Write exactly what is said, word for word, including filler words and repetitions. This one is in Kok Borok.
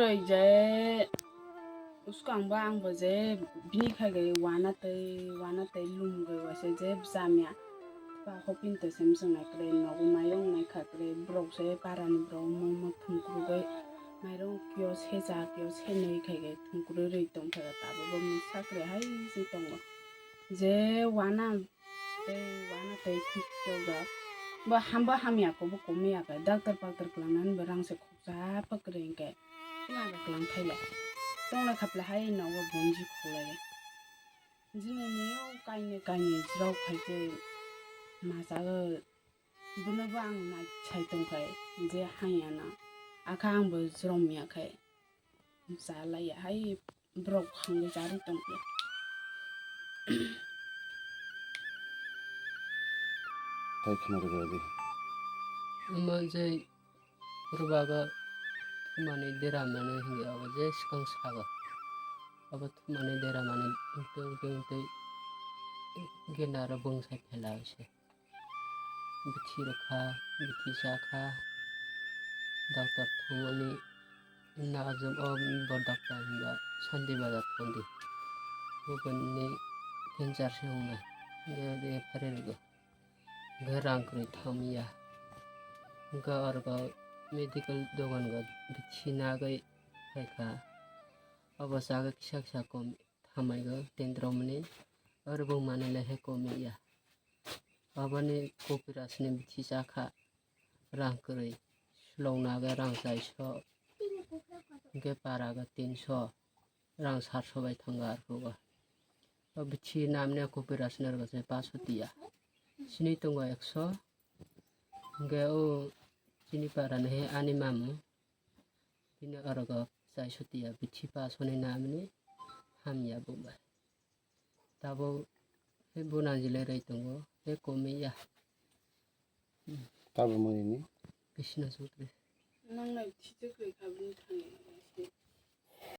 Oi je, usko ang bo, ang bo je bini khai gai wana tei, wana tei lum gai waisa je bwsa mia. Ba hopin tei se msung nai kwrwi nogo mairung nai kha kwrwi borok se para ni borok mungma thum kwrwi bai mairung kio se cha kio se nai khai gai thum kwrwi rwi tong kha tabuk bo mung sa kwrwi hai se tongo. Je wana tei wana tei thik chok jak. Bo ham bo hamya ko bo komya khe doctor paktor kwlangnani bo rang se khoksa pa kwrwi hinkhe tma ba kwlang khailai. Tongna khapla hai nogo bonji khulai. Jini ni o kainwi kainwi jrok khai khe masago bono bo ang nai sai tong khai je hanya na akha ang bo jrom ya khai. Chalaiya hai borok hwnwi charwi tongkhe. Hai khna rwdi. Omo je purbago thumani dera mano hinwi abo je swkang sago. Abo thumani dera mani twi twi twi genda aro bwngsai phelai se. Bithi rwkha, bithi chakha, doctor thangmani najwk o bo doctor hinba Santi Bazar thangdi. Bo bini cancer se wngnai, de de phari rwgo. Hwnkhe rang kwrwi thamya. Hwnkhe oro medical dogan go bithi nagwi phaikha. Obo chagwi kisa kisa kom thamaigo tendromani, oro bo manwi le he komya. Aboni kopirasni bithi chakha rang kwrwi, sulokna agwi rang chaiso, hwnkhe para agwi tinso, rang sarso bai thango arphugo. O bithi namni kopirasni rwgase paso tiya, sini tongo ekso, hwnkhe o chini parani he ani mamu, bini orogo chaiso tiya bithi pasoni namni hamya bo bai. Tabuk he buna jilai rai tongo, he komya. Tabuk muni ni? Krishna Sutri. Nang nai thijak rai kha bini thani.